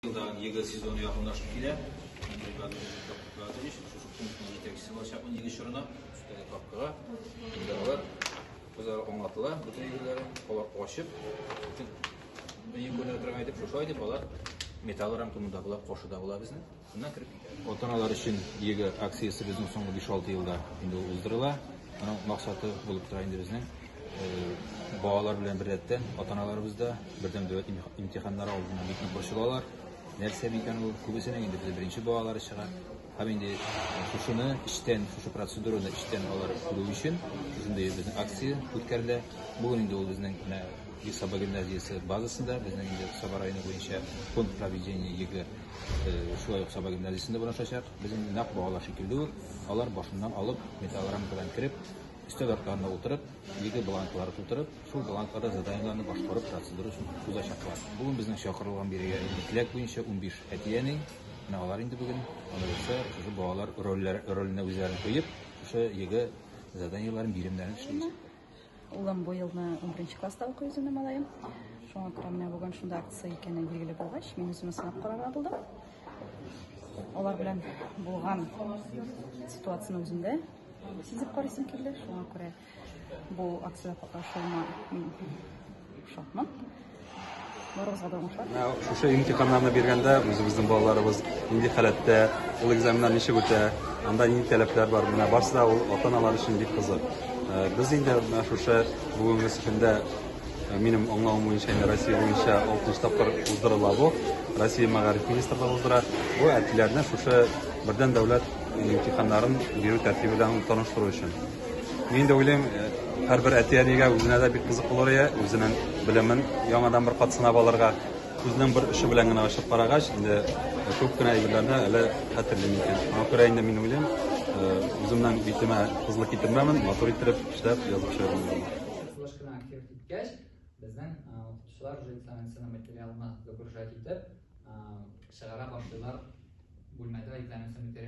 Елдагы ЕГЭ сезоны якынлашып килә. Андрей Владимирович, шушы пунктның җитәкчесе булачакмын ЕГЭ чорына. Өстәге папкага. Инде алар үзара аңлатыла, бөтен әйберләре, алар ачып, бөтен дөнья күренә торган итеп, шушылай дип алар металл рамка монда була, каршыда була безнең. Шуннан кереп китә. Ата-аналар өчен ЕГЭ акциясе безнең соңгы 5-6 елда инде ул уздырыла. Аның максаты булып тора инде безнең балалар белән беррәттән ата-аналарыбыз да бердәм дәүләт имтиханнары алдыннан бик нык борчылалар. Нәрсә микән ул? Күбесенең инде безнең беренче балалары чыга. Һәм инде шушыны эчтән, шушы процедураны эчтән алар күрү өчен шушындый безнең акция үткәрелә. Бүген инде ул безнең менә Саба гимназиясе базасында, безнең инде Саба районы буенча пункт проведения ЕГЭ шулай ук Саба гимназиясендә урнашачак. Без инде нәкъ балалар шикелле үк, алар башыннан алып металл рамкадан кереп, өстәл артларына утырып, ЕГЭ бланклары тутырып, шул бланкларда заданиеләрне башкарып процедурасын узачаклар. Бүген безнең чакырылган бирегә инде теләк буенча 15 әти-әни. Менә алар инде бүген, алай булса, шушы балалар рольләр роленә үзләрен куеп, шушы ЕГЭ заданиеләрен, биремнәрен эшләячәкләр. Улым бу елны 11 класста укый үземнең малаем. Шуңа күрә менә бүген шунда акция икәне билгеле булгач, мин үземә сынап карарга булдым. Алар белән булган ситуацияне үземдә сизеп карыйсым килде. Шуңа күрә бу акциядә катнашуыма мин шатмын. Барыгызга да уңышлар. Менә шушы имтиханнарны биргәндә үзебезнең балаларыбыз нинди халәттә, ул экзаменнар ничек үтә, анда нинди таләпләр бар, менә барысы да ул ата-аналар өчен бик кызык. Без инде менә шушы бүгенге көндә минем аңлавым буенча инде Россия буенча 6 тапкыр уздырыла бу. Россия мәгариф министрлыгы уздыра. Бу әтиләрне шушы бердәм дәүләт имтиханнарын бирү тәртибе белән таныштыру өчен. Мин инде уйлыйм, һәрбер әти-әнигә үзенә дә бик кызык булыр иде, үзенең белемен яңадан бер кат сынап алырга. Күзнең бер очы белән генә ачып карагач, инде күп кенә әйберләрне әле хәтерлим икән. Шуңа күрә инде мин уйлыйм, үземнең битемә кызлык китермәмен, матур иттереп эшләп язып чыгармын. Флешканы активировать иткәч, безнең укытучылар уже экзаменационный материалны загружать итеп, чыгара башлыйлар бүлмәдә экзаменационный материал.